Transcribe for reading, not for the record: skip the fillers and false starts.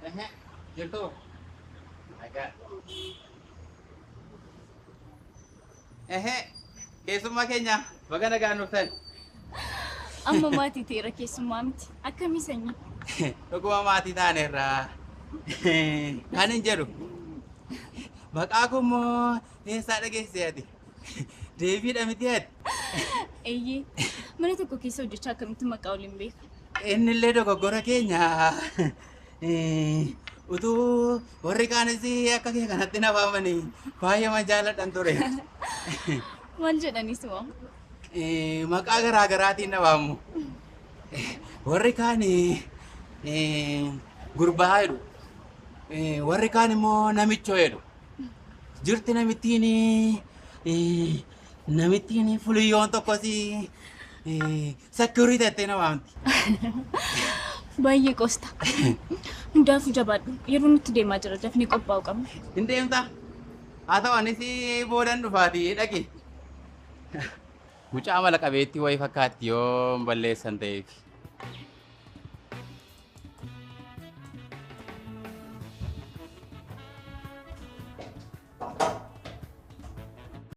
Ehe, jirtu? Nagaa. Ehe, keessummaa keenya baga nagaan dhuftan. Amma maatii ta'eera keessummaa miti. Akkamii sanyii? Dhuguma maatii taaneerra. Kan hin jedhu. Maqaa kun immoo eessaa dhageesse ati? Deebiidha miti ati? Eeyyee, mana tokko keessa hojjechaa akkamitti maqaa waliin beeka? Inni illee dogoggora keenya. Utuu warri kaanis akka kee kanatti na waamanii baay'ee jaalladhan ture. Maal jedhanis waamu? Maqaa garaa garaatiin na waamu. Warri kaan gurbaa jedhu. Warri kaan immoo namichoo jedhu. Jirti namittiin fuliyyoon tokkos sakkurii tattee na waamti. Baay'ee qosta. Hundaafuu jabaadhu. Yeroo nutti deemaa jira dafnee qophaa'uu qabna. Hin deemtaa? Haa ta'u anis boodan dhufaatii dhaqi. Mucaa mala qabeettii wayii fakkaatti yoo hin balleessan ta'eef.